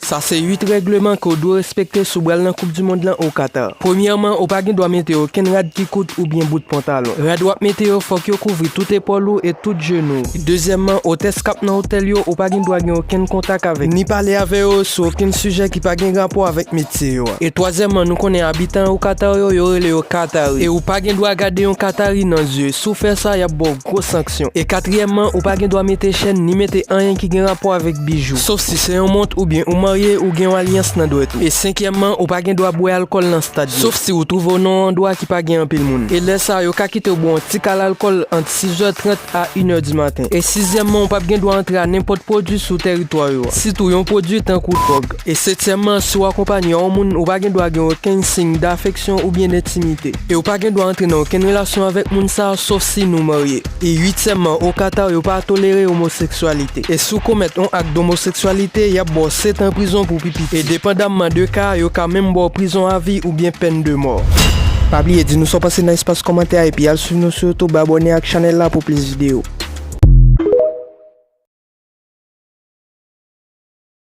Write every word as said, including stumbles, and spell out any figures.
Sa se uit règleman ke w dwe respekte si w pral nan Koup di Mond lan o Qatar. Premyèman, ou pa gen dwa mete okenn rad ki kout oubyen bout pantalon. Rad w ap mete yo, fòk yo kouvri tout epòl ou e tout jenou w. Dezyèmman, otès k ap nan otèl yo, ou pa gen dwa gen okenn kontak avèk, ni pale avè yo sou okenn sijè ki pa gen rapò avèk metye yo a. E twazyèmman, nou konnen abitan o Qatar yo, yo rele yo Qatari. E ou pa gen dwa gade yon Qatari nan zye. Si w fè sa, y ap ba w gwo sanksyon. E katriyèmman, ou pa gen dwa mete chèn ni mete anyen ki gen rapò avèk bijou. Sof si se yon mont oubyen ou marye, ou gen yon alyans nan dwèt ou. E senkyèmman, ou pa gen dwa bwè alkòl nan stad yo. Sof si ou twouve w nan yon andwa ki pa gen anpil moun. E lè sa a, yo ka kite w bwè yon ti kal alkòl ant sizè trant a inè di maten. E sizyèmman, ou p ap gen dwa antre a nenpòt pwodui sou tèritwa yo a, sitou yon pwodui tankou dwòg. E setyèmman, si w akonpanye yon moun, ou pa gen dwa gen okenn siy dafeksyon oubyen dentimite. E ou pa gen dwa antre nan okenn relasyon avèk moun sa a, sof si nou marye. E uityèmman, o Qatar, yo pa tolere omoseksyalite. E si w komèt yon ak domoseksyalite, y ap ba w sèt an prizon pou pi piti. E depandamman de ka a, yo ka menm ba w prizon avi oubyen pèn de mò. Pa bliye di nou sa w panse nan espas kòmantè a epi al swiv nou sou YouTube, abòne ak chanèl la pou plis videyo.